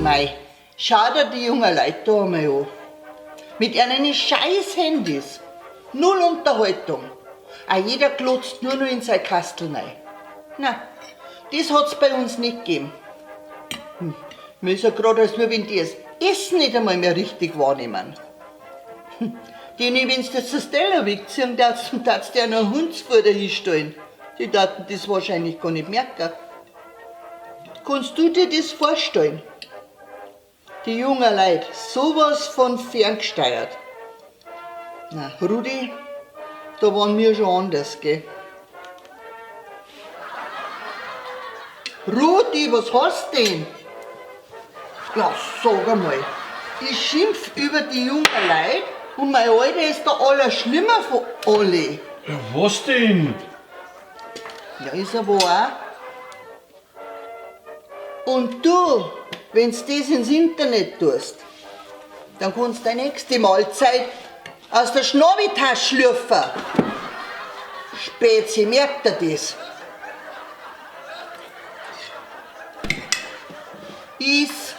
Mei, schau dir die jungen Leute da einmal an. Mit ihren scheiß Handys. Null Unterhaltung. Auch jeder glotzt nur noch in sein Kastel rein. Na, das hat's bei uns nicht gegeben. Hm. Mir ist ja grad, als wenn die das Essen nicht einmal mehr richtig wahrnehmen. Hm. Denen, wenn's das das Teller wegziehen darfst, darfst du ja noch Hundsfutter hinstellen. Die daten das wahrscheinlich gar nicht merken. Kannst du dir das vorstellen? Die jungen Leute, sowas von ferngesteuert. Na, Rudi, da waren wir schon anders, gell? Rudi, was hast denn? Ja, sag einmal. Ich schimpf über die jungen Leute und mein Alter ist der Allerschlimmer von alle. Ja, was denn? Ja, ist er wahr. Und du, wenn's das ins Internet tust, dann kannst du deine nächste Mahlzeit aus der Schnabeltasche schlürfen. Spezi, merkt er das. Iss.